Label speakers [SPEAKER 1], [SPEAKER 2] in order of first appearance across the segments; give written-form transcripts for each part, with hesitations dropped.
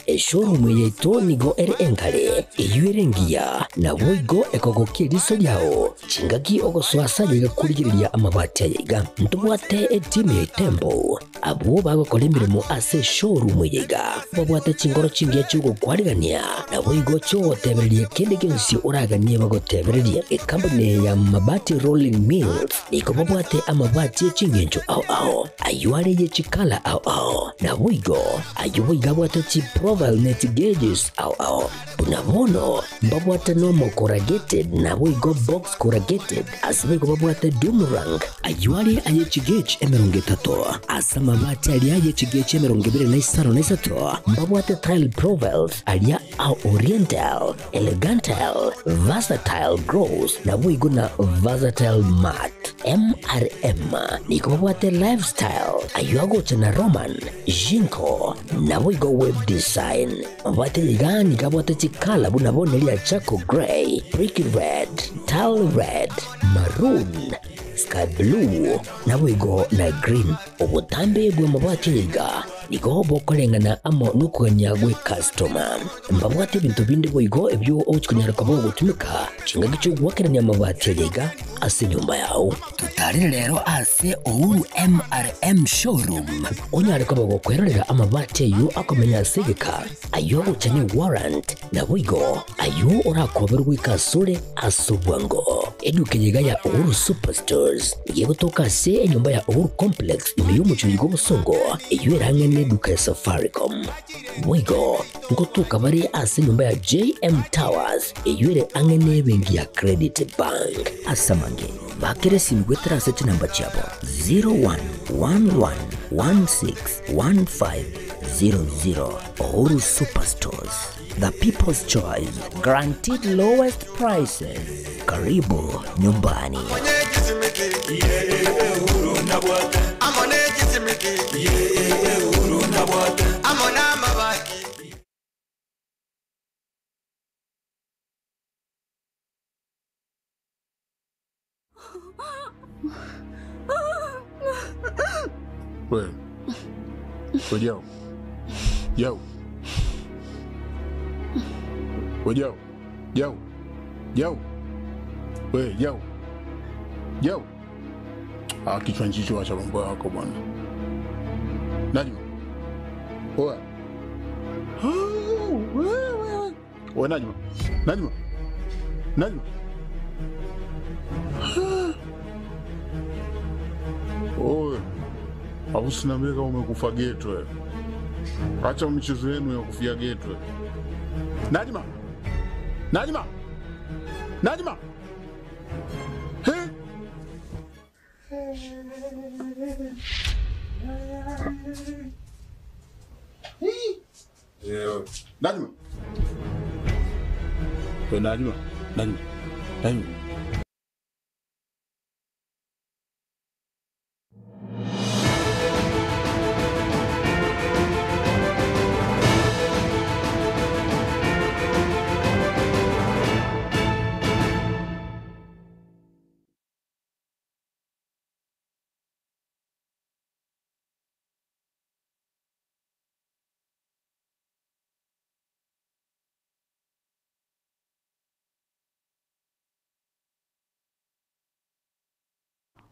[SPEAKER 1] Eshowroom yaito nigo ere engare, eyio ere engiya, naboigo ekogokia eriso riao chingaki ogosoa ase aye iga korigereria amabati aye iga. Ntobwate etimu ya Itembo, abwo bagokora emeremo ase eshowroom eye iga, babwate chingoro chingiya chi'ogokwarigania, naboigo chi'ogotebereria kende gionsi oraganie bagotebererie. Ekampuni eye ya Mabati Rolling Mills nigo babwate amabati e chingencho ao ao, ayio are ye chikala ao ao, Naboigo ayio boigo abwate chiprofile ne chigeges ao ao. Buna bono mbabwate normal corrugated naboigo box corrugated, ase boigo babwate doom rank. Ayio are aye chigauge 30, ase amabati aria aye chigauge 23 mbabwate tile profiles aria a oriental, elegantile, versatile gloss naboigo na versatile matte. MRM nigo babwate lifestyle, ayio agocha na Roman, Jinko, naboigo web design. Mabwate iga nigo abwate chikala buna bono eria charcoal grey, brick red, tile red, maroon, sky blue, naboigo na green. Obotambe bw'amabati aya iga nigo bokoreng'ana amo nokogania gw'ekastoma. Mbabwate ebinto binde boigo ebio ogochia konyara koba ogotumeka chingaki chi'ogoakerania amabati aya iga ase enyomba yao. Totarere rero ase Uhuru MRM Showroom onyare koba gokwerorera amabati ayio akomenya ase egeka, ayio agocha ne warrant, naboigo ayio orakoberwe goika asore ase obwango. Eduka eye iga ya Uhuru Superstores nigo egotoka ase enyomba ya Uhuru Complex ime y'omochie oyo bw'obosongo, eyio ere ang'e neduka ya Safaricom. Boigo ngotoka bare ase enyomba ya JM Towers eyio ere ang'e nebenki ya Credit Bank. Ase amange, bakera esimi goetera ase chinamba chiabo 0111161500. Uhuru Superstores, the people's choice, guaranteed lowest prices. Karibu nyumbani.
[SPEAKER 2] We, we Jau. Jau. We Jau. Jau. Jau. We Jau. Jau. Ah, kichwa nchicho acha mambo yako bwana. Najma. Oa. Ah, we, we, we. We Najma. Najma. Najma. Oe. Au usiniambie kama umekufa geto wewe. Acha michezo yenu ya kufia geto. wewe. Najma. Najma. Najma. He? Eh, Najma. We Najma. Najma. Najma.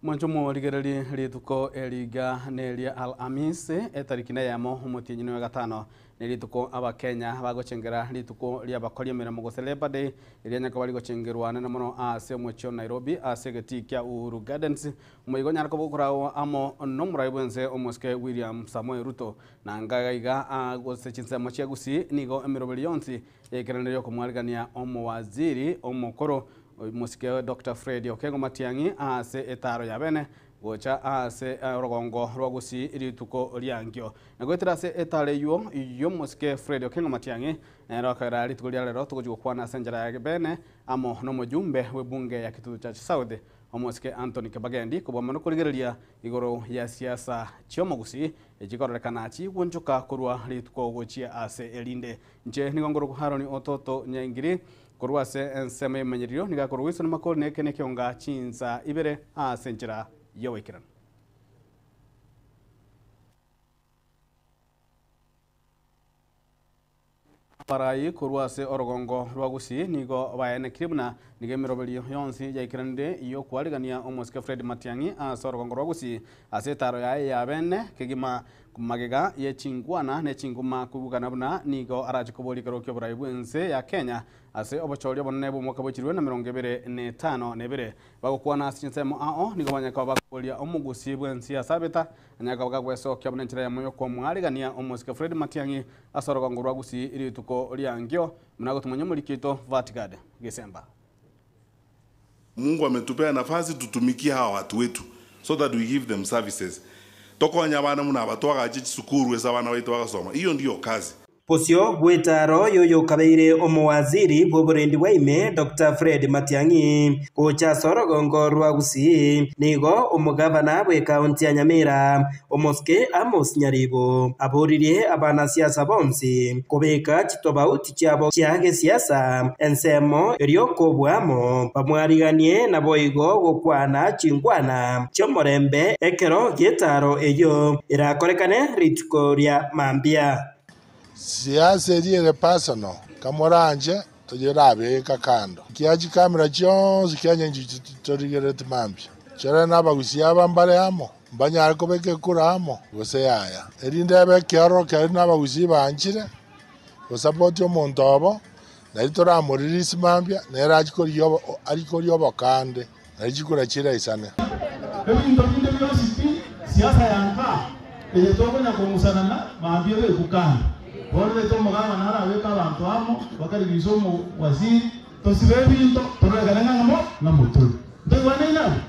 [SPEAKER 3] Mwanche omorigererie rituko eriga neria Alhamisi etariki neyemo omotienyi oyo gatano ne rituko abakenya bagochengera rituko riabakori emeremo gose Labour Day eria nyaka bari gochengerwa anene mono ase omochie o Nairobi ase egetii kia Uhuru Gardens omoigo onyare koba okoragwa amo nomorai bwense omosike William Samoei Ruto na ngaiga iga gose chinsemo chia Gusii nigo emeroberi yonsi yaikeranire yokomwarigania omowaziri omokoro Omosike Doctor Fred Okengo Matiang'i aase etaaro ya bene gocha aase orogongo rwa Gusii rituko riankio. Na goetera ase etaaro eyio y'omosike Fred Okengo Matiang'i nere okogera rituko ria rero togochia gokwana ase enchera ya bene amo nomojumbe bw'ebunge ya Kitutu Church South omosike Anthony Kibagendi kobua mono korigereria igoro ya siasa chi'omogusii echikororekana chigwonchoka korwa rituko gochia ase erinde. Inche nigo nkorokwa Haroni Ototo Nyaingiri Korwa ase ensemo y'ememanyererio nigo akorwa goisana makori na ekeene kionga chinsa ibere ase enchera y'ogoikeranu. Abarai korwa ase orogongo rwa Gusii nigo baenekirie buna nigo emeroberio yonsi yaikeranire y'okwarigania omosike Fred Matiang'i ase orogongo rwa Gusii ase etaaro yaye ya bene kegima magega ye chingwana ne chinguma koigwekana buna nigo arache koboria ekerogo ki'oborai bw'ense ya Kenya ase obochori obonene bw'omwaka bw'echirwe na 25. Bagokwana ase chinsemo ao nigo banyare koba bakoboria omogusii bw'ense ya Sabeta anyare koba gagwesokia buna enchera eyemo y'okomwarigania omosike Fred Matiang'i Ase orogongo rwa Gusii rituko ri'ankio, buna gotumanya omoriki oito Vatigad Gesemba.
[SPEAKER 4] Mungu ametupea nafasi tutumikie hawa watu wetu so that we give them services. Tokonye abana buna aba twagache chisukuru ase abana baito bagasoma. Hiyo ndiyo kazi.
[SPEAKER 5] Bosio bw'etaaro y'oyokabeire omowaziri bw'oborendi bwa ime, Doctor Fred Matiang'i, gocha ase orogongo rwa Gusii, nigo omogavana bw'ekaunti ya Nyamira, Omosike Amos Nyaribo, aboririe abanasiasa bonsi kobeka chitobauti chiabo chia gesiasa ensemo erio kobua amo, bamwariganie naboigo gokwana chinkwana chi'omorembe ekero gi'etaaro eyio erakorekane rituko ria mambia.
[SPEAKER 6] Siasa eria ere personal, kamoranche toyerabeka kando. Ekiagera chikamera chionsi kianyenchi torigereti mambia. Chore nabagusia aba mbare amo, mbanyare kobeka ekura amo, gose yaya. Erinde ebe ekeororo keria nabagusii banchire gosapoti omonto obo, nario toramorelease mambia, nere achie korigia arie koria obokande, nario chikura chiraisane.
[SPEAKER 7] Ebinto binde bionsi pi, siasa ya nka eye tokonya kong'usanana mambia ebekwe kando. Bono reta omogabana arabeke abanto amo, bakaribishe omowaziri, tosibe ebinto, tororekane ng'a ng'amo ng'amo tore. Ntoigwanaine abwo?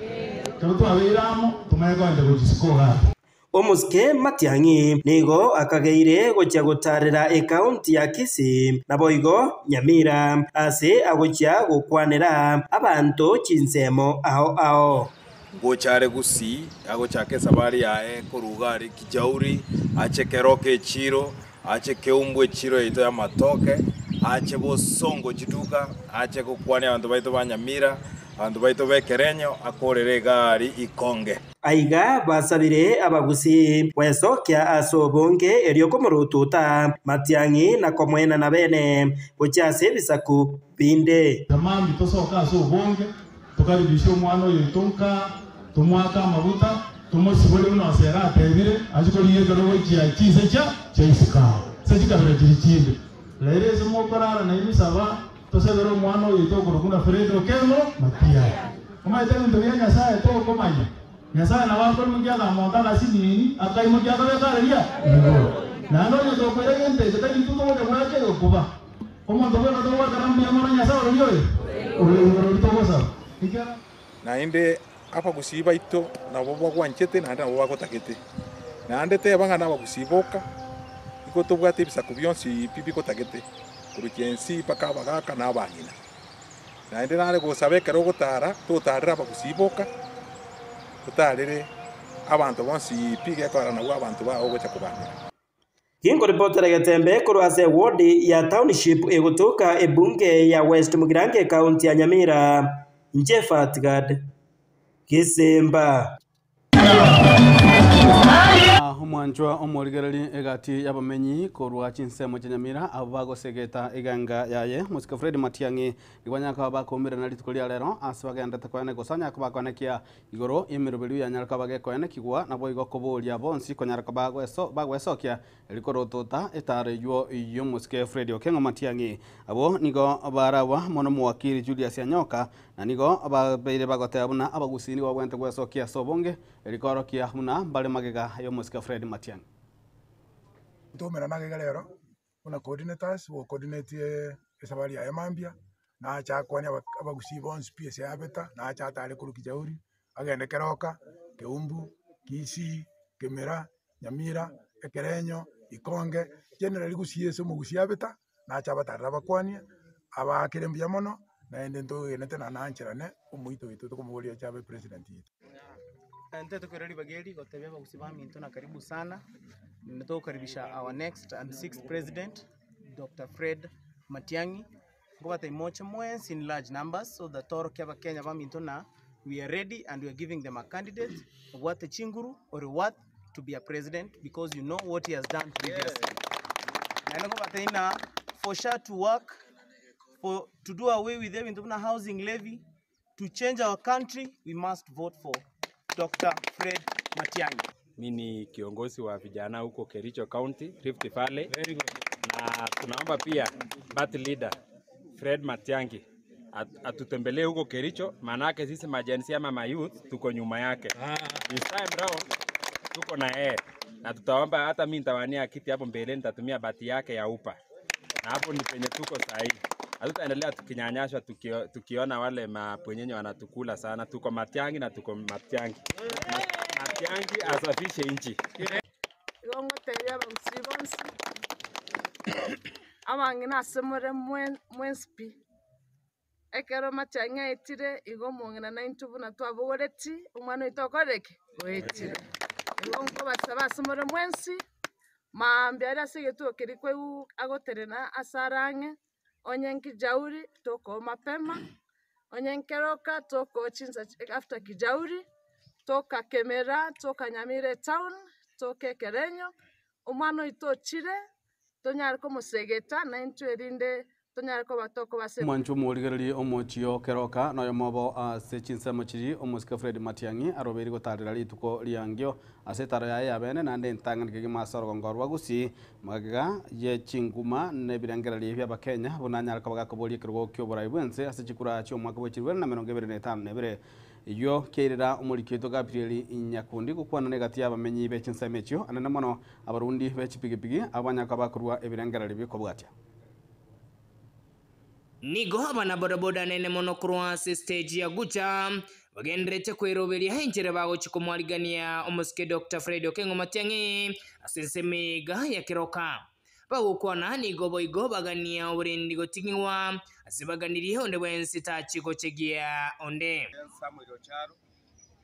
[SPEAKER 7] Ekero twabeire amo, tomanye kogenda gochia isiko iga abwo.
[SPEAKER 5] Omosike Matiang'i nigo akageire gochia gotaarera ekaunti ya Kisii naboigo Nyamira ase agochia gokwanera abanto chinsemo ao ao.
[SPEAKER 8] Ngocha are Gusii, agochaka esabari yaye korwa iga aria Kijauri, ache Keroka echiro, ache Keumbu echiro yaito y'amatoke, ache Bosongo chiduka, ache gokwania abanto baito ba Nyamira, abanto baito b'Ekerenyo, akorere iga aria Ikonge.
[SPEAKER 5] Aiga basabire abagusii gwesokia ase obonge erio komorututa Matiang'i na komoenana bene gochia ase ebisaku binde.
[SPEAKER 7] Tamambi tosoke ase obonge, tokaribishe omwana oyo oito nka, tomoake amaguta, tomosibore buna Hosea atebire, achie korigia ekero gochia chinse chia chia isiko aa, ase chikabira chiria chinde. Rero ase mokorara nainwe saba, tosabere omwana oyo oito okorokwa buna Fred Okengo Matiang'i. Omanyete ebinto bia Nyasae tokomanya. Nyasae nabo akoimokia akamonto agasinini, akaimokia akabeka aria igoro. Naende onye tokoira egento eke tari intwe togocha goaka egokuba. Omonto bweka togoakana mbuya mono Nyasae ororia oyo ore igoro oria togosaba. Ekiagera.
[SPEAKER 9] Naende abagusii baito nabo bagwanchete naende nabo bagotagete. Naende teba ng'a nabagusii boka, igo tobwate ebisaku bionsi pi bigotagete, korwa chiensi mpaka abagaka na abang'ina. Naende nare gosaba ekero ogotara, totarere abagusii boka, otarere abanto bonsi pi gekogera nabwo abanto bao ogocha kobamera.
[SPEAKER 5] Ginkoripotera Getembe korwa ase ewodi ya Township egotoka ebunge ya West Mugirango ekaunti ya Nyamira, inche Fatgad Gesemba.
[SPEAKER 3] Omwanchwa omorigereri egati y'abamenyi korwa chinsemo chia Nyamira abwo bagosegeta egenga yaye Mosike Fred Matiang'i nigo banyare koba bakoumerana rituko ria rero ase bagenderete koene gose anyare koba akoenekia Igoro y'emeroberio yanyare koba gekoenekigwa, naboigo koboria bonsi konyara koba bagwesokia rikorotota etaaro eyio y'omosike Fred Okengo Matiang'i. Abwo nigo barabwa mono omowakiri Julius Anyoka, na nigo babeire bagoteba buna abagusii nigo babwenerete gwesokia ase obonge rikorokia buna mbare magega y'omosike Fred Matiang'i.
[SPEAKER 10] Ntomerana iga rero buna coordinators bo coordinate esabari yaye mambia, nache akwane abagusii bonsi pi ase abeta, nache atare korwa Kijauri, agende Keroka, Keumbu, Kisii, Kemera, Nyamira, Ekerenyo, Ikonge, generally gusii ase omogusii abeta, nache abatarere abakwanie, abaakere mbuya mono, naende ntogenete na nancherane omoito oito tokomoboria ache abe president oito.
[SPEAKER 11] Ntete koira ribaga eri gotebia abagusii baminto na karibu sana, ntogokaribisha our next and sixth president Doctor Fred Matiang'i, nkobatebia moche mwensi in large numbers so that toorokie abakenya baminto na we are ready and we are giving them a candidate obwate chinguru ore worth to be a president because you know what he has done previously. Naende nkobatebia ng'a. for SHA to work, for to do away with ebinto buna housing levy, to change our country, we must vote for Doctor Fred Matiang'i.
[SPEAKER 12] Mi ni kiongozi wa vijana huko Kericho County, Rift Valley. Na tunaomba pia party leader Fred Matiang'i atutembelee huko Kericho, maanake sisi majenzi ama mayouth tuko nyuma yake. This time round tuko na yeye na tutaomba, hata mimi nitawania kiti hapo mbele, nitatumia bati yake ya upa, na hapo ni penye tuko sahi. Hatutaendelea tukinyanyaswa tukiona wale mapwenyenye wanatukula sana. Tuko Matiang'i na tuko Matiang'i. Matiang'i asafishe nchi.
[SPEAKER 13] Igo ngotebia abagusii bonsi, abang'ina ase more mwensi pi, ekero Matiang'i aetire, igo omong'ina naintwe buna twabogoreti, omwana oito okorire ki? Oetire. Igo nkobasaba ase more mwensi, maambia aria ase egetuo keria koigwa agoterena ase are ang'e, onye nkijauri, tokoa mapema, onye nkeroka, tokoa chinsa after kijauri, toka kemera, toka nyamira etown, toka ekerenyo, omwana oito ochire, tonyare komosegeta, naintwe erinde tonyare koba tokobase.
[SPEAKER 3] Omwancho omorigererie omochie keroka noyo mobo ase chinsemo chiri omosike Fred Matiang'i arobeire gotarera rituko riangio ase etaro yaye yabene naende entang'ani kegima ase orogongo rwa Gusii magega ye chinguma na ebirengererio bia abakenya buna anyare koba gakoboria ekerogo kia oborai bwense ase chikura chia omwaka bwa chiribere na emerongo ebere na etano na ebere. Eyio keirera omoriki oito Gabriel Nyakundi gokwana negati y'abamenyi be chinsemo echio anene mono abarundi be chipigipigi abanyaka bakorwa ebirengererio bikobwatia.
[SPEAKER 14] Nigo abana bodaboda nene mono korwa ase stage ya Gucha bagenderete kweroberia enchera bagochi komwarigania omosike Dr. Fred Okengo Matiang'i ase ensemo iga ya Keroka. Bagokwana nigo boigo bagania oborendi goting'iwa ase baganirie onde bwensi tachi gochegia onde.
[SPEAKER 15] Samuel Ocharo,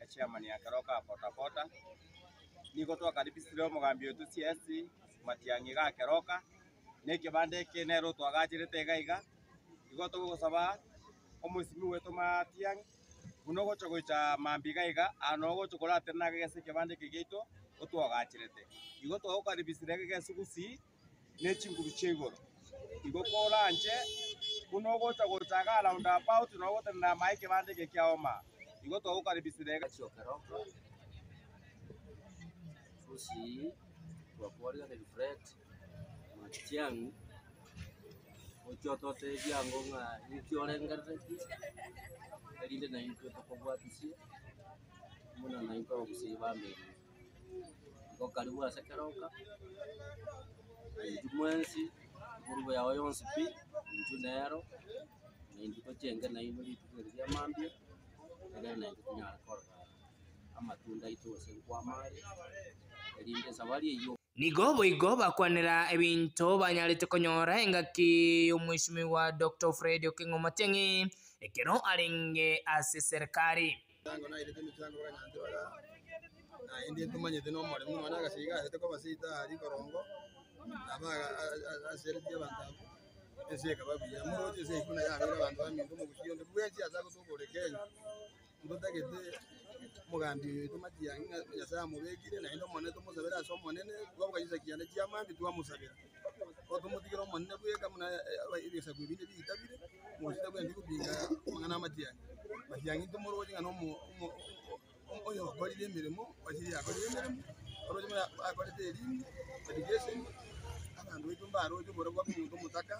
[SPEAKER 15] chairman ya Keroka Pota Pota. Nigo twakaribisire omogambi otu CS Matiang'i ga Keroka nekibande eke nero twagachirete iga iga igo togosaba omosimi wetu Matiang'i buno gocha gocha mambi iga iga ano ogocha koratera gese ekebande eke giaito otwagachirete igo twagokaribisire gese Gusii ne chinguru chia igoro igo koranche buno ogocha gocha iga round about nogotenena mae ekebande eke kia oma igo twagokaribisire
[SPEAKER 16] Keroka Gusii twakwarigania Fred Matiang'i ochototeebia ngo ng'a nikiorengerereti erinde naintwe tokobwatisie muna naintwe abagusii bamenye igo karibu ase Keroka intwe mwensi egurubu yao yonsi pi intwe nero naintwe tochenge naintwe rituko eri ria mambia egere naintwe tonyare korora amatunda aito gose nkwamare erinde esabari eywo.
[SPEAKER 14] Nigo boigo bakwanera ebinto banyarete konyora engaki y'omweshimiwa Dr. Fred Okengo Matiang'i ekero arenge ase serikali.
[SPEAKER 17] Michango nairete emichango bakanyante bara naende ntomanyete na omoremo nonya agasiga asete kobasita aria ikorongo nabo aseretie abanto abwo ense ekaba buya moroche ense eywo buna yabeire abanto baminto omogusi onde bwensi ase agotokore Kenya ntotagete omogambi oyo oito Matiang'i ng'a Nyasaye amobekire naende omonene tomosabere ase omonene twabwatisa kianda chia mambi twamosabe otomotigere omonene bweka buna ebisaku ebinde biitabire mogosi tabwenereti gopinga amang'ana a Matiang'i. Matiang'i ntomoroche ng'a na oyo okorire emeremo waziri akorire emeremo oroche buna akorete elimu education abanto baito mbaroche oboro bwa omonto omotaka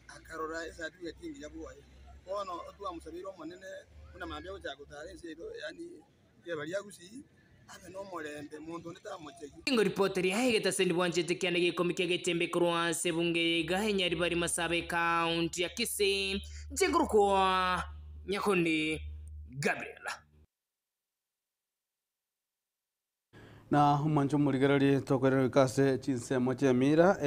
[SPEAKER 17] akarora ecertificate engiya bwoye bono twamosabeire omonene buna mambia agochaka gotara ense ero yaani rieba ria Gusii abe na omorembe monto onde tamochegi.
[SPEAKER 14] Ingo ripoti ria egetaseni bwanchete kianda gikomi kia getembe korwa ase ebunge iga enyaribari Masabe county ya Kisii nchengurukwa Nyakundi Gabriel.
[SPEAKER 3] Na omwancho omorigereri tokorera ase chinsemo chia Emira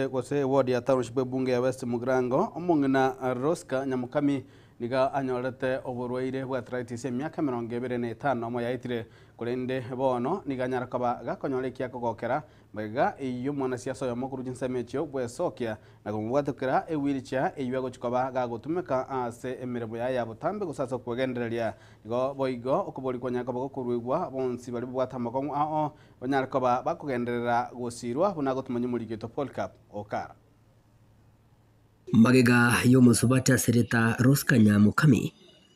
[SPEAKER 3] gose ward ya township ebunge ya West Mugirango omong'ina Rosca Nyamukami niga anyorete oborwaire bwa arthritis emiaka 25 omo yaitire korende bono niga anyara koba gakonyora ekiakogokera magega eywo omwanasiasa oyomo korwa chinsemo echio bwesokia na komobwatekera ewheelchair eywo agochi koba gagotumeka ase emeremo yaye ya botambe gose ase okwegendereria nigo boigo okobori kwanyara koba gokoruigwa bonsi bari babwate amakong'u ao banyare koba bakogenderera gosirwa buna gotumanya omoriki oito Polycarp Okara.
[SPEAKER 1] Magega y'omosubati asereta Rose Kanyamukami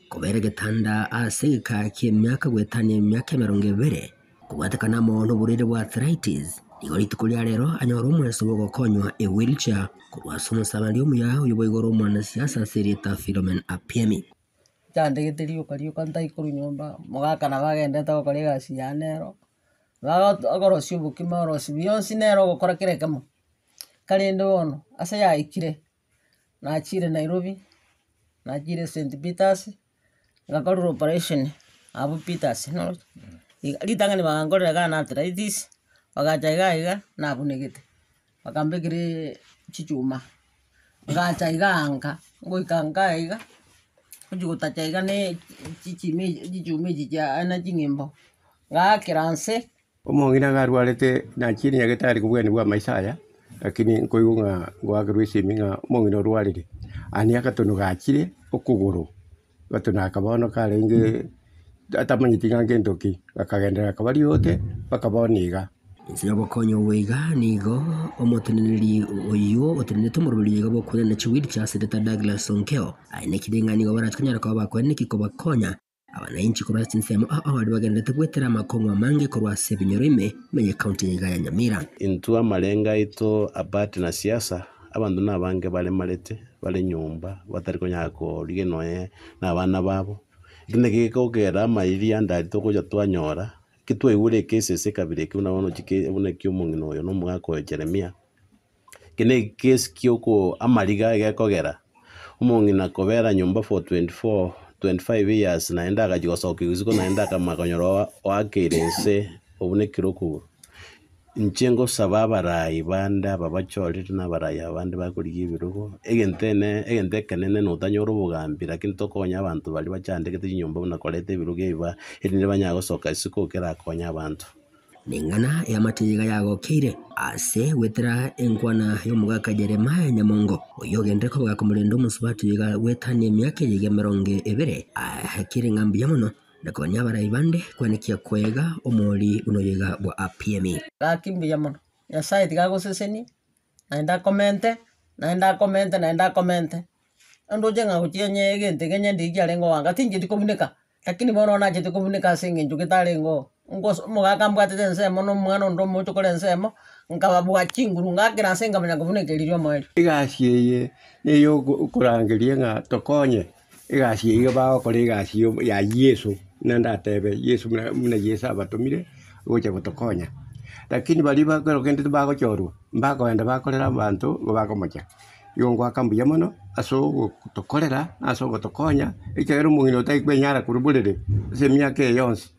[SPEAKER 1] kobera egetanda ase egeka ki'emiaka goetania emiaka emerongo ebere kobwatekana amo noborwaire bwa arthritis, nigo rituko ria rero anyore omweso bw'ogokonywa ewheelchair korwa ase omosabari omuya oyo boigo ore omwanasiasa ase erieta Philomen Apiemi.
[SPEAKER 18] Nchandegete rioka rioka ntai korwa nyomba, omogaka nabo agendete gokora egasi yane ero, akorosia obokima orosia bionsi nere ogokora kera ekemo. Karende bono, ase yaikire, nachire Nairobi, nachire St Peters, ngakorerwa operation abwo Peters noroche, iga ritang'ani bagankorera iga na arthritis, bagacha iga iga, nabunegete, bakambekereee chichuma, ngacha iga nka, ngoika nka iga, ngochi gotacha iga na chichima chichuma echi chiane ching'imbo, ngaakera nse.
[SPEAKER 19] Omong'ina iga arwarete nachire nyagetari kobwani bwa amaiso aya, lakini nkoigwa ng'a ngoakerwa esimi ng'a omong'ina orwarire, aria agatono gachire okogoro, agatono aka bono karenge atamanyeti ng'a ngento ki, gakagenderera kaba riote mpaka bono iga.
[SPEAKER 1] Inse y'obokonyi obo iga nigo omoteneneri oyio otenenete omoroberi iga bw'okoirana chiwheelchair Senator Douglas Onkeo aenekire ng'a nigo barache konyara koba bakoeneki kobakonya Abananchi korwa ase chinsemo ao ao baria bagendererete gwetera amakong'u amange korwa ase ebinyoro ime ime y'ecounty ya iga ya Nyamira.
[SPEAKER 20] Intwe amarengo aito apart na siasa, abanto nabange baremarete, bare nyomba, batari konyara korigia nonya na abana babo. Ekio naki gekogera amairi ande aria togocha twanyora, ekio twaigure ekesi ase ekabira eke buna bono chike buna ekia omong'ina oyo na omogaka oyo Jeremia, Eke ne ekesi kioko amariga egekogera, omong'ina kobera nyomba for 24, 25 years naende agachia gosoka isiko naende akamanya konyora oakeire inse obunekire okogoro. Inche ngosaba abarai bande aba bachorire na abarai aba bande bakorigia ebirogo, egento ene egento ekenene notanyora obogambi lakini tokonye abanto baria bachandegete chinyomba buna koreta ebirogo ebi ba erinde banyare gosoka isiko kerakonye abanto.
[SPEAKER 1] Neng'ana y'amate iga yagokeire ase goetera enkwana y'omogaka Jeremiah Nyamongo, oyio ogenderere koba gakomorenda omosubati oyo iga goetania emiaka eye iga emerongo ebere, akire ng'a mbuya mono na kogania abarai bande kwenekia kwega omori buna oyo iga bwa APM.
[SPEAKER 18] Gaki mbuya mono, Nyasaye tiga agosesenie, naende akomente, naende akomente, naende akomente. Ndoche ng'a gochia onye egento eke onye ndiri kiarenge oanga tincheti kobuneka, lakini bono nachete kobuneka ase eng'encho getarenge oo. Ngos omogaka ambwatete ensemo na omwana onde omoche kore ensemo, nkababua chinguru ngakera ase nkamanya kobuneka riria omoerio.
[SPEAKER 19] Egasi eye neyo okorangeria ng'a tokonye, egasi eye iga bagokora egasi ya Yeso, buna ndatebe Yeso buna buna Yeso abatomire gocha gotokonya. Lakini baria bakero kende tibagochorwa, mbakogenda bakorera abanto igo bakomocha. Igo ngoaka mbuya mono ase ogotokorera na ase ogotokonya, ekiagera omong'ina otari kwenyara korwa borere ase emiaka eye yonsi.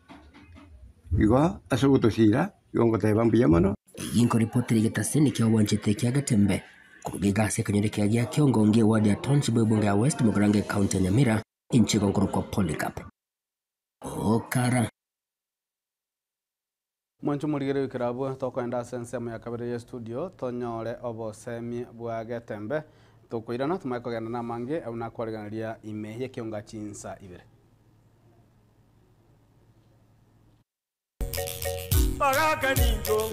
[SPEAKER 19] Igo ase ogotosira, igo ngoteba mbuya mono.
[SPEAKER 1] Eyio nkoripotera egetaseni kia obwanchete kia Getembe, koruga iga ase ekenyoro ekiya gia Kiongongi eward ya Township ebunge ya West Mugirango ecounty ya Nyamira, inche igo nkorokwa Polycarp Okara.
[SPEAKER 3] Mwanche omorigereria goikera abwo tokoenda ase ensemo ya kabere ye studio tonyore obosemi bwa Getembe tokoirana tomanye kogenda namange abwo nakwarigereria ime y'ekionga chinsa ibere.
[SPEAKER 21] Bagaka nincho,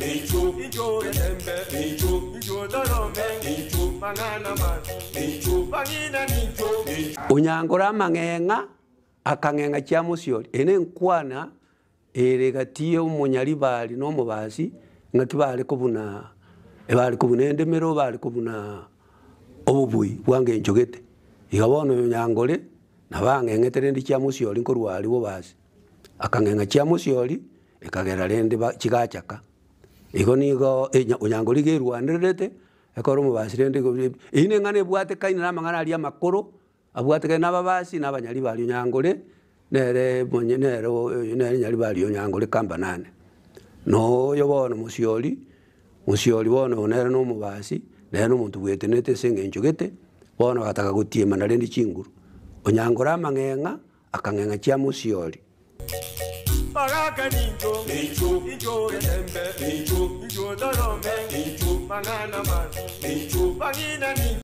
[SPEAKER 21] incho Getembe, incho Torome, mang'ana masu, bang'ina nincho.
[SPEAKER 22] Onyangore amang'eng'a, akang'eng'a chiamosiori. Eye nenkwana Ere gati y'omonyaribari na omobasi, ng'aki bare kobuna, ebare kobuna endemero, bare kobuna obobui bwa ngencho gete. Iga bono oyo nyangore, nabo ang'eng'ete rende chiamosiori nkorwa aria bobasi. Akang'eng'a chiamosiori, ekagera rende ba chigachaka. Igo nigo enya onyangore iga erwanererete, ekero omobasi rende igo eywo neng'ana ebwatekaine na amang'ana aria amakoro, Abwatekane nababasi na abanyaribari onyangore, nere monye nere oyo nere nyaribari onyangore kambanane. Na oyo bono mosiori, mosiori bono oyo nere nomobasi, nere nomonto bwetenenete ase eng'encho gete, bono agataka gotiemana rende chinguru. Onyangore amang'eng'a, akang'eng'a chia mosiori.
[SPEAKER 21] Bagaka nincho, incho Getembe, incho Torome, mang'ana masu, bang'ina nincho.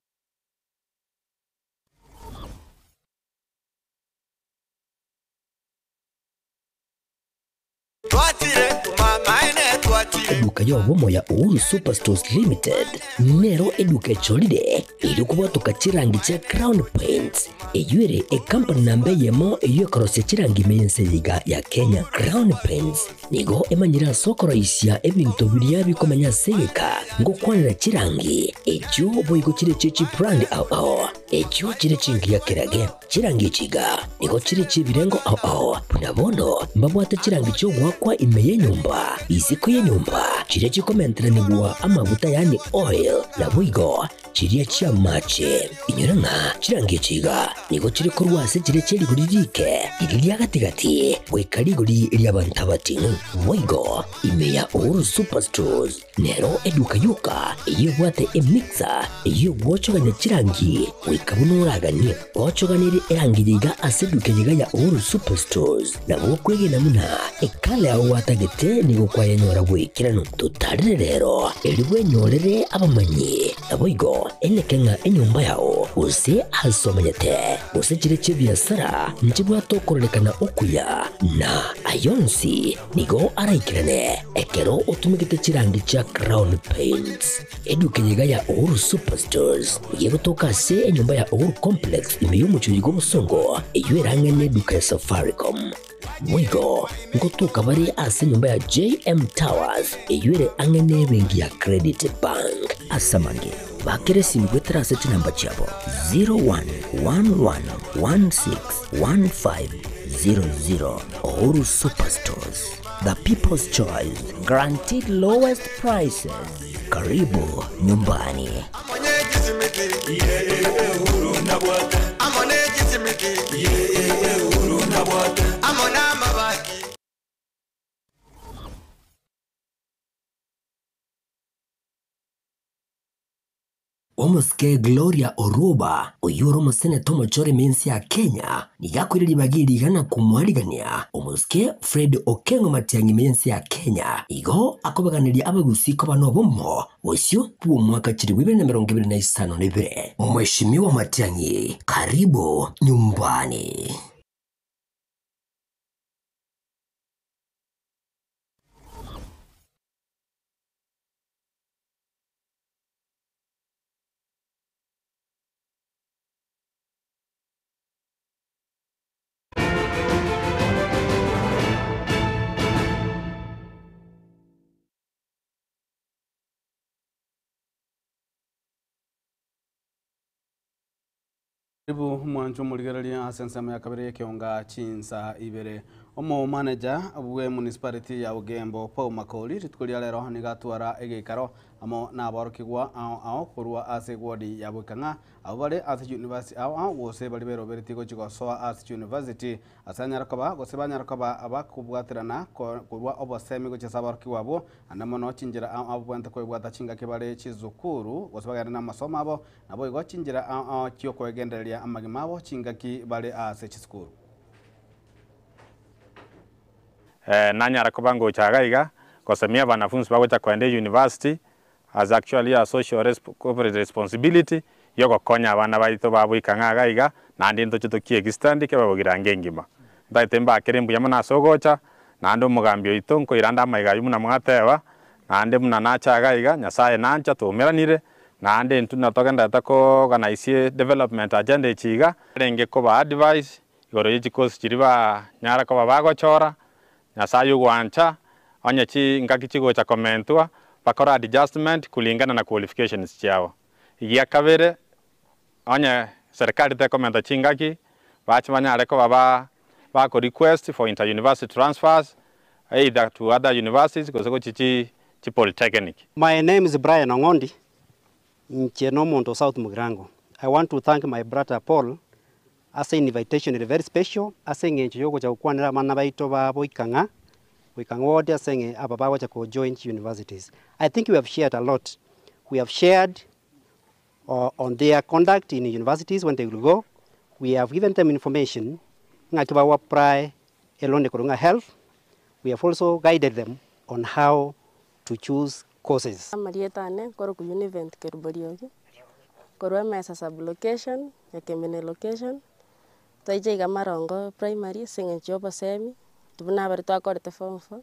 [SPEAKER 1] Eduka y'obomo ya Uhuru Superstores Limited nero eduka echorire erio kobwatoka chirangi chia Crown Paints eywo ere ecompany namba eyemo eywo ekorosia chirangi ime y'ense eye iga ya Kenya. Crown Paints nigo emanyire ase okoroisia ebinto biria bikomenya ase egeka ngokwanera chirangi echio boigo chire chie chibrand ao ao echio chire chingiya kerage. Chirangi echi iga nigo chire chi'ebirengo ao ao, buna bono mbabwate chirangi chi'ogoakwa ime y'enyomba, isiko y'enyomba, chiria chikomenteranigwa amaguta yaani oil, naboigo chiria chi'amache. Inyora ng'a chirangi echi iga nigo chire korwa ase chiria chie rigori riike, riria ria gati-gati, goika rigori ri'abanto abating'u. Boigo ime ya Uhuru Superstores Nero eduka yoka eyio ebwate emixer eyio egwochogania chirangi goika buna oraganie. Gochoganerie erangi yaiga ase eduka eyeiga ya Uhuru Superstores nabo okwegena buna ekala yao gwatagete nigo kwayenyora bw'ekeranu. Totarere rero erio bwenyorere abamanyi naboigo eneke ng'a enyomba yao gose ase omanyete gose chire chi'ebiasara nchibwate okororekana okuya na ayonsi Nigo araikerane ekero otumegete chirangi chia Crown Paints. Eduka eye iga ya Uhuru Superstores nigo egotoka ase enyomba ya Uhuru Complex ime y'omochie oyo bw'obosongo eyio erang'ane eduka ya Safaricom. Boigo ngotoka bare ase enyomba ya JM Towers eyio ere ang'e n'ebenki ya Credit Bank. Ase amange, bakera esimi goetera ase chinamba chiabo 0111161500. Uhuru Superstores, the people's choice, guaranteed lowest prices. Karibu nyumbani. Omosike Gloria Oruba, oyio ore omoseneta omochore ime y'ense ya Kenya, nigo akoire ribaga eri iga na komoarigania omosike Fred Okengo Matiang'i ime y'ense ya Kenya. Igo akobaganeria abagusii koba nobomo bosio bw'omwaka 2025. Mweshimiwa Matiang'i, karibu nyumbani.
[SPEAKER 3] Karibu mwancho omorigereria ase ensemo ya kabere y'ekeonga chinsa ibere. Omo-manager bwe municipality ya Ogembo Paul Makori rituko ria rero nigo atwara egeikaro amo naborokigwa ao ao korwa ase eward ya Boikang'a abwo bare ase chiuniversity ao ao gose baria beroberetie gochia gosoa ase chiuniversity ase anyare koba gose banyare koba abakobwaterana korwa obosemi gochia ase aborokigwa abwo ande mono chinchera ao ao babwenerete koebwata chingaki bare chisukuru gose bagende namasomo abo Naboigo chinchera ao chi'okwegendereria amagima abo chingaki bare ase chisukuru.
[SPEAKER 12] Nanyara koba ngocha iga iga gosemia abanafunsi bagocha koenda euniversity as actually a social corporate responsibility yogokonya abana baito baboika ng'a iga iga naende ntoche tokie egistand kebe bogirango engima. Ntagete mbakere mbuya mono ase ogocha naende omogambi oito nkoira nde amaiga ayio buna mwateba naende buna nacha iga iga Nyasaye nancha twaumeranire Naende intwe natogenderete koorganisie development agenda echi iga, arenge koba advise igoro ye chikosi chiria banyara koba bagochora, Nyasaye ogwancha, onye chingaki chigocha komentwa, bakore adjustment kulingana na qualifications chiabo. Egia kabere, onye serikali tekomenta chingaki, bache banyare koba ba bako request for inter university transfers either to other universities gose gochia chi chi polytechnic.
[SPEAKER 2] My name is Brian Ong'ondi, inche nomonto o South Mugirango. I want to thank my brother Paul ase invitation ere very special ase eng'encho yogocha gokwanera abana baito ba Boikang'a, Boikang'a ward ase eng'e aba bagocha ko join chi universities. I think we have shared a lot. We have shared on their conduct in universities when they will go, we have given them information ng'aki bago apply eloni korwa ng'a health, we have also guided them on how to choose courses.
[SPEAKER 4] Amarieta ane nkorokwa Univent Kerubo Riogi, korwa Emesa sub-location, Nyakemene location, twaicha iga Marongo primary ase eng'encho ya obosemi, intwe buna abaria twakorete form four,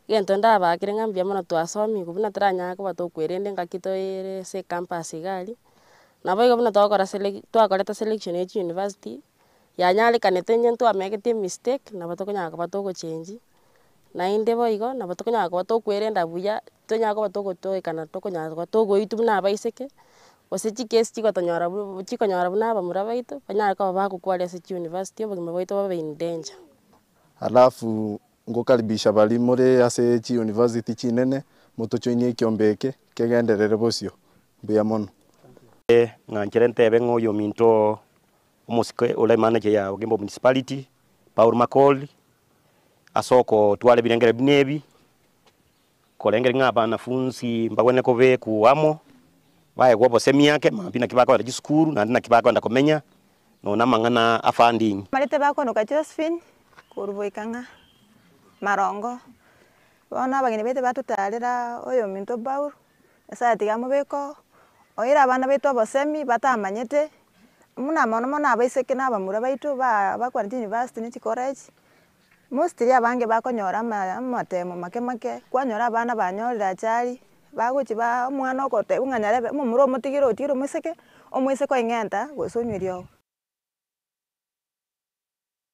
[SPEAKER 4] Egento ndabakire ng'a mbuya mono twasomigwe buna toranyare koba tokwerenda engaki toeere ase ecampus iga aria, nabo igo buna twakora selec twakorete selection ya chiuniversity, yanyarekanete onye ntwameketi emistake, nabo tokonyara koba togochengi, naende boigo nabo tokonyara koba tokwerenda buya, tonyare koba togotoekana tokonyara koba togoitwa buna abaiseke, gose chikesi chigotonyora bu chikonyora buna abamura baito, banyare koba bagokwaria ase chiuniversity obogima bwaito bobe in danger.
[SPEAKER 6] Alafu ngokaribisha baria more ase chiuniversity chinene, motochoinie ekiombe eke, kegenderere bosio. Mbuya mono.
[SPEAKER 8] Ng'anchere ntebe ng'a oyominto omosike ore manager ya Ogembo Municipality, Paul Makori, ase okotwara ebirengero buna ebi, korengeri ng'a abanafunsi mbagwenerete kobekwa amo, baegwe obosemi ake, mambia naki bakogenda chisukuru, naende naki bakogenda komenya, nonya na amang'ana a funding.
[SPEAKER 23] Marete bakonoka Josephine, korwa Boikang'a, Marongo. Bono abageni baito batotarera oyominto Paul, Nyasaye tiga amobeke oo, oire abana baito obosemi batamanyete, buna mono mono abaiseke na abamura baito ba bakwanete university ne chicollege, mostly abange bakonyora ama amatemo make make, kwanyora abana banyorire ajali, bagochi ba omwana ogotebiwa ng'a nyarebe, omomura omotigire otigire omoiseke, omoiseke oing'enta gose onywa eriogo.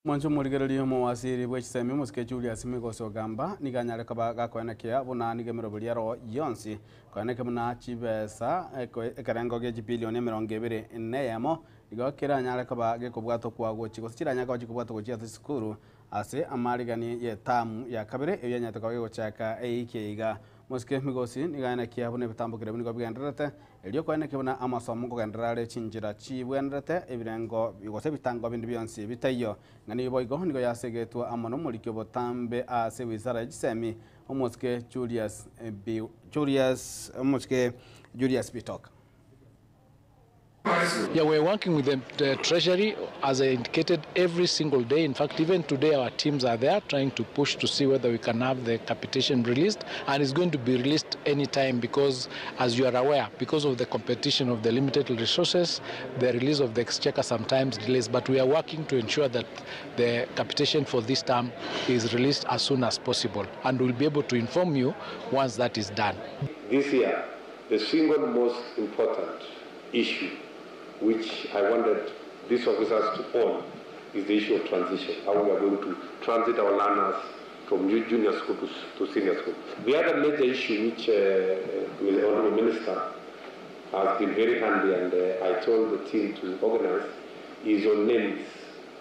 [SPEAKER 3] Mwanche omorigereria omowasiri bwe chisemi omosike Julius Migosi Ogamba nigo anyare koba gakoenekia buna nigo emeroberi ero yonsi koeneke buna chibesa ekerengo gie chibilioni emerongo ebere na eyemo igo keranyare koba gekobwatokwa gochi gose chiranyare koba chikobwatwa gochia ase chisukuru ase amarigani y'etamu ya kabere eyio yanyarete koba gegochaka eiki eye iga. Mosike Migosi nigo aenekia buna ebitambokero ebi nigo bigendererete Erio koeneke buna amasomo nkogenderera are chinchera chibwenerete ebirengo gose ebitango binde bionsi bitaiyo, ng'a nigo boigo nigo yasegetwe amo nomoriki obotambe ase wizara ye chisemi, omosike Julius Julius omosike Julius Bitok.
[SPEAKER 24] Yeah, we're working with the, the Treasury, as I indicated, every single day. In fact, even today, our teams are there trying to push to see whether we can have the capitation released. And it's going to be released anytime because, as you are aware, because of the competition of the limited resources, the release of the exchequer sometimes delays. But we are working to ensure that the capitation for this term is released as soon as possible. And we'll be able to inform you once that is done.
[SPEAKER 25] This year, the single most important issue which I wanted these officers to own is the issue of transition, how we are going to transit our learners from junior school to, to senior school. The other major issue which the Honorable Minister has been very handy and I told the team to organize is on names.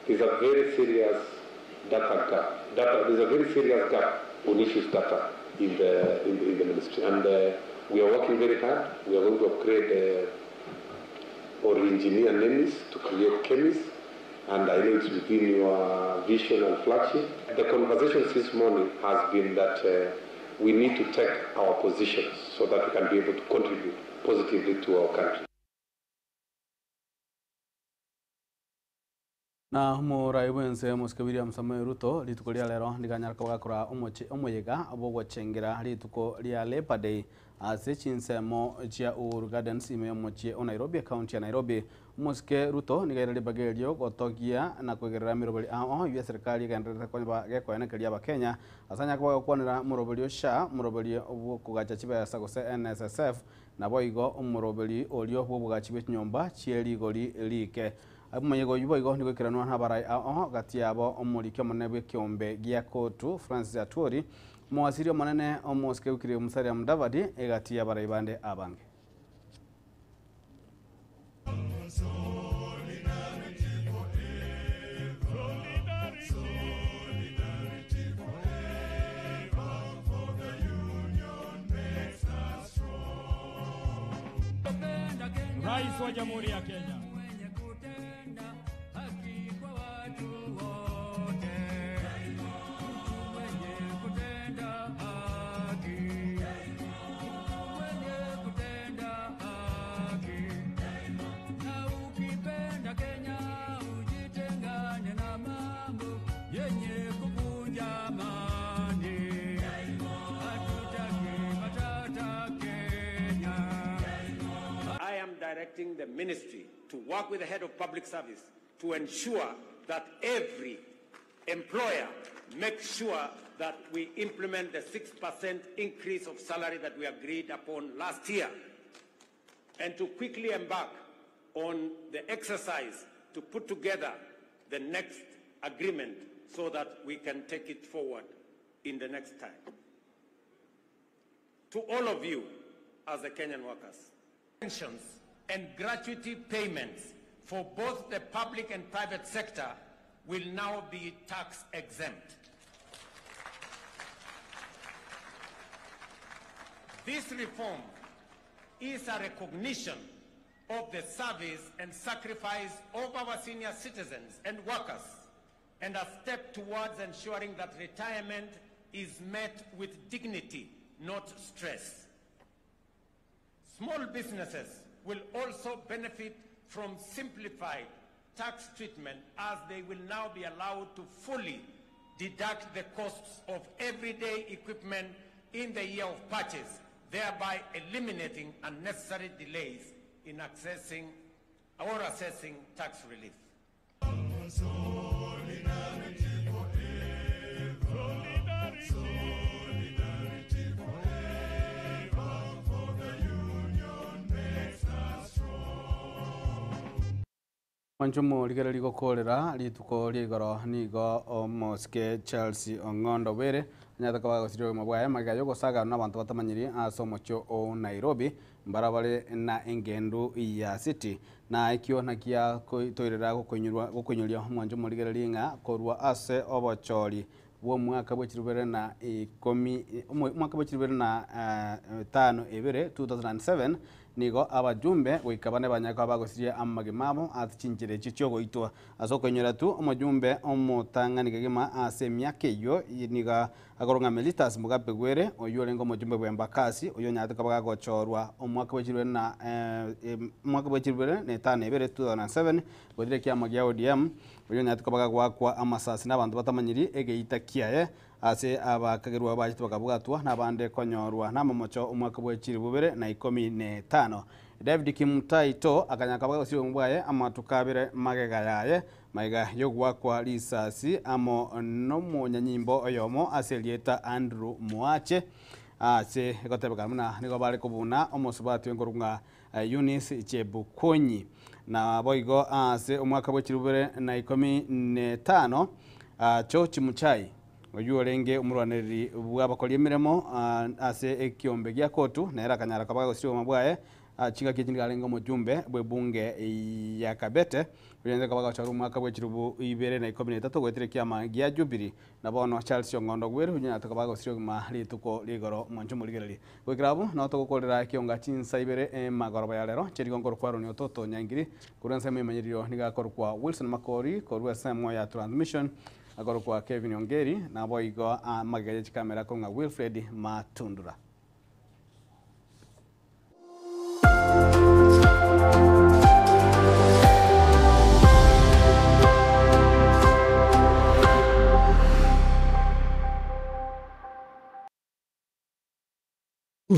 [SPEAKER 25] There's a very serious data gap. Data, there's a very serious gap on issues data in the, in the, in the ministry. And we are working very hard. We are going to upgrade or engineer NEMIS to create KEMIS. And I know it's within your vision and flagship. The conversation this morning has been that we need to take our positions so that we can be able to contribute positively to our country.
[SPEAKER 3] Na omorai bw'ense omosike William Samoei Ruto rituko ria rero nigo anyare koba gakora omoche omoyega bw'ogochengera rituko ria Labour Day ase chinsemo chia Uhuru Gardens ime y'omochie o Nairobi ecounty ya Nairobi. Omosike Ruto nigo aire ribaga erio gotogia na koigerera emeroberi ao eyio eserikari egendererete koba gekoenekeria abakenya ase anyare koba gokwanera omoroberi o SHA, omoroberi bw'okogacha chibesa gose NSSF naboigo omoroberi orio bw'obogachi bw'echinyomba chie rigori rike. Omoyega oyio boigo nigo oikeranwa nabarai ao gati yabo omoriki omonene bw'ekeombe gia Kotu, Francis Atwoli, omowasiri omonene omosike Wycliffe Musalia Mudavadi, egati y'abarai bande abange.
[SPEAKER 26] Rais wa Jamhuri ya Kenya.
[SPEAKER 25] I am directing the ministry to work with the head of public service to ensure that every
[SPEAKER 5] Employer, make sure that we implement the 6% increase of salary that we agreed upon last year, and to quickly embark on the exercise to put together the next agreement so that we can take it forward in the next time. To all of you, as the Kenyan workers, pensions and gratuity payments for both the public and private sector will now be tax exempt. This reform is a recognition of the service and sacrifice of our senior citizens and workers, and a step towards ensuring that retirement is met with dignity, not stress. Small businesses will also benefit from simplified tax treatment, as they will now be allowed to fully deduct the costs of everyday equipment in the year of purchase, thereby eliminating unnecessary delays in accessing or assessing tax relief.
[SPEAKER 3] Mwanchumo rigereri gokorera rituko ria igoro nigo omosike Charles Ong'ondo Were anyataka bagosiria obogima bwaye magega ya ogosagana na abanto batamanyiri ase omochio o Nairobi mbarabare na engendo ya city na ekio nakia toirera gokoinyuria omwanchumo rigereri ng'a korwa ase obochori bwa omwaka bwa chirubere na ikomi omwaka bwa chirubere na 5 2 2007 nigo abajumbe goika bane banyaka bagosiria amagima abo ase chinchera echi chiogoitwa ase okoinyora tu omojumbe omotang'ani kegima ase emiaka eywo niga akorong'a Mellitus Mugabe Gwere oywo orenge omojumbe bwa Embakasi oyo onyarete koba gagochorwa omwaka bwa chirubere na omwaka bwa chirubere na 5 2 2007 gotire kiama gia ODM oyo onyarete koba gagoakwa amasasi na abanto batamanyiri egeita kiaye ase abakagerwa bachete bakabwatwa n'abande konyorwa n'amamocho omwaka bwa chirubere na 15. David Kimutaito akanyaka bagosiria bwaye amatuka abere magega yaye magega yogwakwa risasi amo n'omonyanyimbo oyomo ase erieta Andrew Mwache ase egotebekana buna nigo bare kobuna omosubati w'enkorong'a Eunice Chebukonyi na boigo ase omwaka bwa chirubere na 15 George Muchai oyu orenge omorwanereri bw'abakori emiremo ase ekiombe gia kotu nere akanyara koba gagosiria bwaye chingaki echi nigo arenge omojumbe bw'ebunge ya Kabete oyo koba gagochora omwaka bwa chirubu ibere na 13 goetera ekiama gia Jubilee na bono Charles Ong'ondo Gwere oyu onyarete koba gagosiria obogima rituko rigoro mwancho morigereri goikera abwo no togokorera ekionga chinsa ibere emagoroba ya rero cherigo nkorokwa Ronnie Ototo Nyangiri korwa ensemo emanyererio nigo akorokwa Wilson Makori korwa ensemo ya transmission akorokwa Kevin Ongeri nabo igo amagega ya chikamera korwa Wilfred Matundura.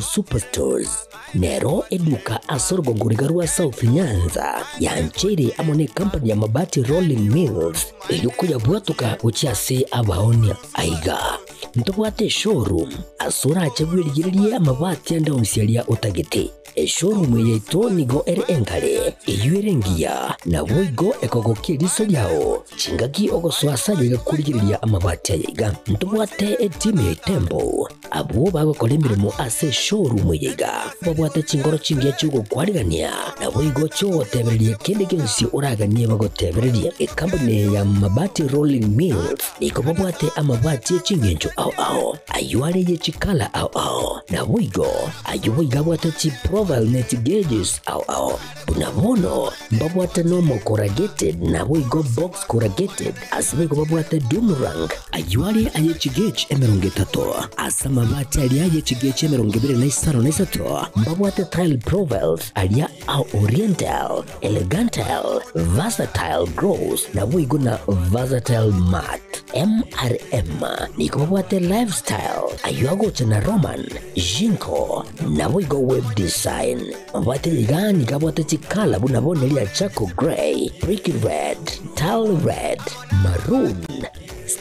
[SPEAKER 1] Superstores nero eduka ase orogongo riga rwa South Nyanza yancheire amo na ekampani ya Mabati Rolling Mills eywo koyabwatoka gochia ase abaonia aiga ntobwate eshowroom ase orache bwerigererie amabati ande onsi aria otagete. Eshowroom yaito nigo ere enkare eywo ere engiya nabo igo ekogokia eriso riao chingaki ogosoasayo igakorigereria amabati aya iga ntobwate etimu ya Tembo abwo bagokora emirimo ase showroom eye iga babwate chingoro chingiya chiogokwarigania nabo igo chiogotebereria kende gionsi oraganie bagotebereria. Ekampani ya Mabati Rolling Mills nigo babwate amabati echingencho ao ao ayo are ye chikala ao ao nabo igo ayo boiga abwate chiprofile net gauges ao ao buna bono mbabwate normal corrugated nabo igo box corrugated ase boigo babwate doomerang ayo are aye chigauge emirongo etato ase amabati aria aye chigauge emirongo ebere na isano na isato mbabwate tile profiles aria ao oriental elegantal versatile gross nabo igo na versatile mat MRM nigo babwate lifestyle ayo agocha na Roman Jinko nabo igo web design mabwate iga nigo abwate chikala buna bono ria charcoal grey, brick red, tile red, maroon,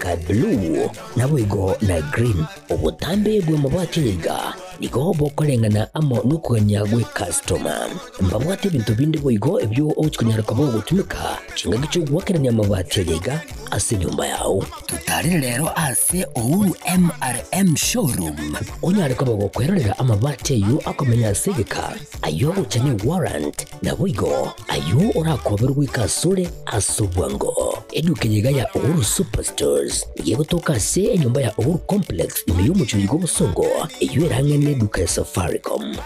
[SPEAKER 1] Sky blue, naboigo na green. Obotambe bw'amabati aya iga nigo bokoreng'ana amo nokogania gw'ecustoma. Mbabwate ebinto binde boigo ebio ogochia konyara koba ogotumeka chingaki chi'ogoakerania amabati aya iga ase enyomba yao. Totarire rero ase Uhuru MRM Showroom onyare koba gokwerorera amabati ayio akomenya ase egeka, ayio agocha ne warrant, naboigo ayio orakoberwe goika asore ase obwango. Eduka eye iga ya Uhuru Superstores nigo egotoka ase enyomba ya Uhuru Complex ime y'omochie oiga obosongo, eyio erang'e neduka ya Safaricom.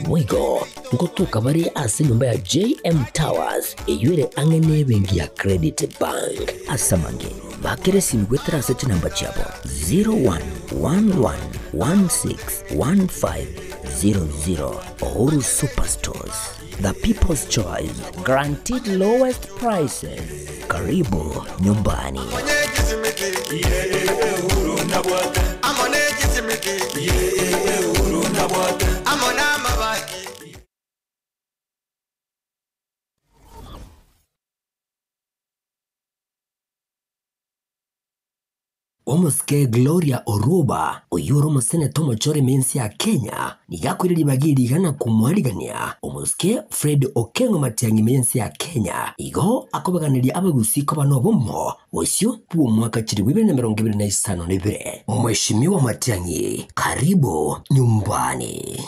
[SPEAKER 1] Boigo ngotoka bare ase enyomba ya JM Towers eyio ere ang'e nebenki ya Credit Bank. Ase amange, bakere esimi goetera ase chinamba chiabo 0111161500. Uhuru Superstores, the people's choice, guaranteed lowest prices. Karibu nyumbani. Omosike Gloria Oruba, oyio ore omoseneta omochore ime y'ense ya Kenya, nigo akoira ribaga eri iga na komoarigania omosike Fred Okengo Matiang'i ime y'ense ya Kenya. Igo akobaganeria abagusii koba nobomo bosio bw'omwaka 2052. Mheshimiwa Matiang'i, karibu nyumbani.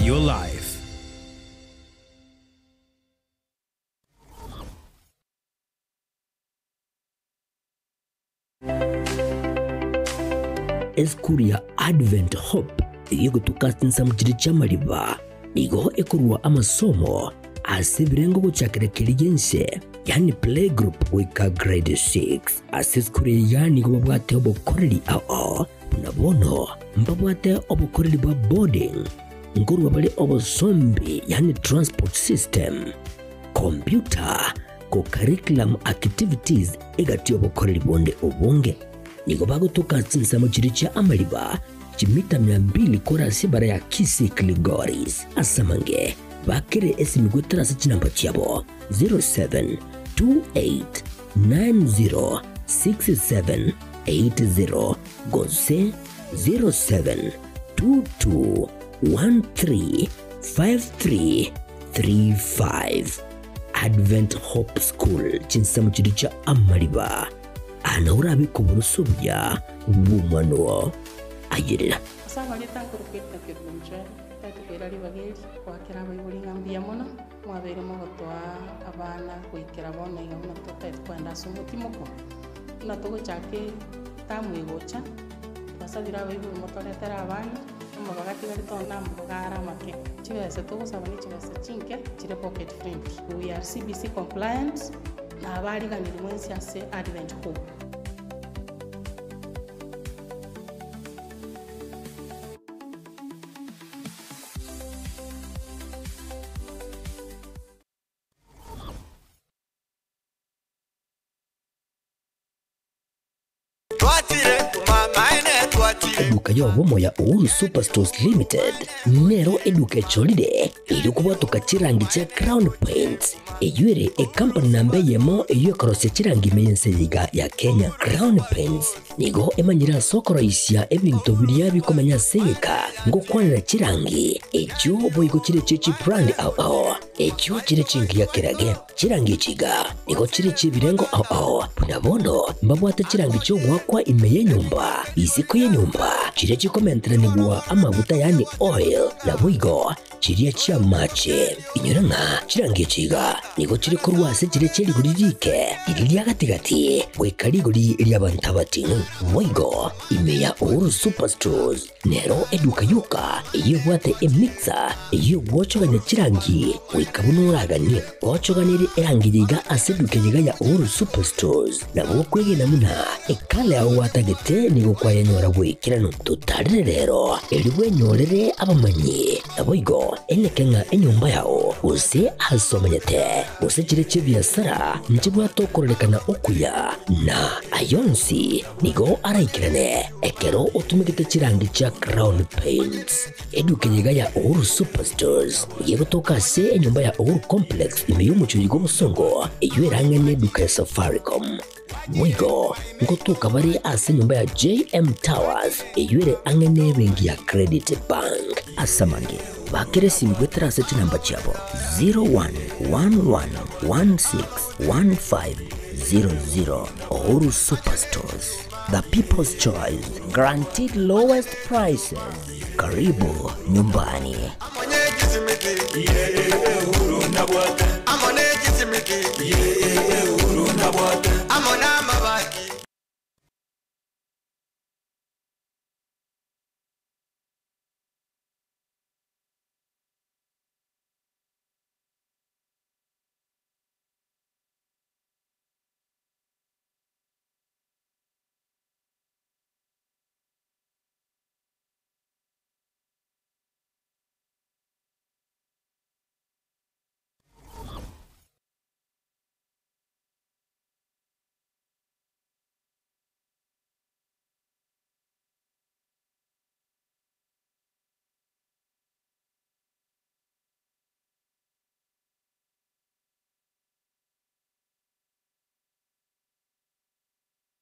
[SPEAKER 7] Your life.
[SPEAKER 1] Esukuru ya Advent Hope eyio egotuka ase chinsemo chiria chi'amariba nigo ekorua amasomo ase ebirengo gochakera keria gi'ense, yaani playgroup goika grade 6. Ase esukuru eye iga nigo babwate obokoreri ao buna bono mbabwate obokoreri bwa boarding, nkorua bare obosombi yaani transport system, computer, co-curriculum activities egati y'obokoreri bonde obonge. Nigo bagotoka chinsemo chiria chia amariba chimita mia mbili kore ase ebara ya Kisii Kilgoris. Ase amange bakere esimi goetera ase chinamba chiabo 0728906780 gose 0722135335. Advent Hope School chinsemo chiria chia amariba ana orabe koboroso obuya bw'omwana oo. Ayerera.
[SPEAKER 9] Ase amarieta nkorokwa Edna Kerubo Mchwere, tari koira ribaga eri goakera abaibori ng'a mbuya mono, mwabeire mogotoa abana goikera bono iga buna totagete kogenda ase omotimoko, buna togochaka etamu egocha, twasabire abaibori motoretere abana, amabaga atigarete onde namabaga are amake. Chibesa togosaba ne chibesa chinke chire pocket friendly. We are CBC compliant, na abariganirie mwensi ase Advent Hope.
[SPEAKER 1] Eduka y'obomo ya Uhuru Superstores Limited nero eduka echorire erio kobwatoka chirangi chia Crown Paints eyio ere ecompany namba eyemo eyio ekorosia chirangi ime y'ense eye iga ya Kenya. Crown Paints nigo emanyire ase okoroisia ebinto biria bikomenya ase egeka ngokwanera chirangi echio boigo chire chie chibrand ao ao echio chire chingiya kerage. Chirangi echi iga nigo chire chi'ebirengo ao ao, buna bono mbabwate chirangi chi'ogoakwa ime y'enyomba, isiko y'enyomba, chiria chikomenteranigwa amaguta yaani oil, naboigo chiria chi'amache. Inyora ng'a chirangi echi iga nigo chire korwa ase chiria chie rigori rike, riria ria gati-gati, goika rigori ri'abanto abating'u. Boigo ime ya Uhuru Superstores Nero eduka yoka eyio ebwate emixer eyio egwochogania chirangi goika buna oraganie. Ochoganirie erangi eye iga ase eduka eye iga ya Uhuru Superstores, nabo okwegena buna ekala yao gwatagete nigo kwayenyora goikeranu. Totarire rero erio bwenyorere abamanyi. Naboigo Boigo, eneke ng'a enyomba yao, gose ase omenyete, gose chire chi'ebiasara nchibwate okororekana okuya, na ay'onsi nigo araikerane ekero otumegete chirangi chia Crown Paints. Eduka eye iga ya Uhuru Superstores nigo egotoka ase enyomba ya Uhuru Complex ime y'omochie oyo bw'Obosongo, eyio erang'e neduka ya Safaricom. Boigo ngotoka bare ase enyomba ya JM Towers eyio ere ang'e nebenki ya Credit Bank. Ase amange, bakera esimi goetera ase chinamba chiabo 0111161500. Uhuru Superstores, the people's choice, guaranteed lowest prices. Karibu nyumbani.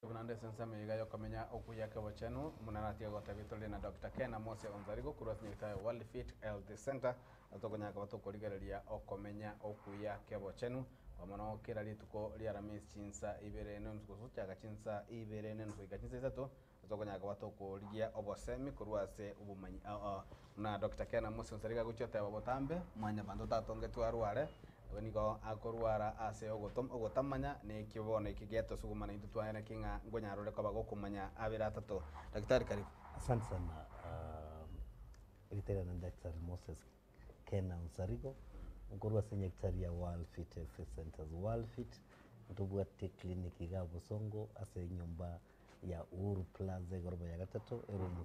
[SPEAKER 3] Buna nde ase ensemo iga yokomenya okuya kebochenu munaratiga gotebia tore na Dr. Ken Amose Onzarigo korwa ase nyagetari World Fit Health Center atokonyaka batokorigereria okomenya okuya kebochenu pamono kera rituko ria Alhamisi chinsa ibere nenusu gose gochaka chinsa ibere nenusu goika chinsa isato atokonyaka batokorigia obosemi korwa ase obomanyi na Dr. Ken Amose Onzarigo agochia oteba botambe mwanya banto tatongetwe arware Igo nigo akorwara ase ogotamanya na ekio bono eke getosugumana intwe twaye naki ng'a nkonyarore koba gokomanya abere atato. Daktari karibu.
[SPEAKER 10] Asante sana uh, na Daktari Moses Kena Onsarigo nkorwa ase nyagetari ya World Fit Health Centers. World Fit ntobwate clinic iga Bosongo ase enyomba ya Uhuru Plaza egoroba ya gatato eroom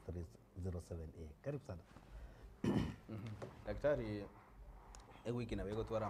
[SPEAKER 10] 307A. Karibu sana.
[SPEAKER 3] Daktari ewiki nabo egotwara.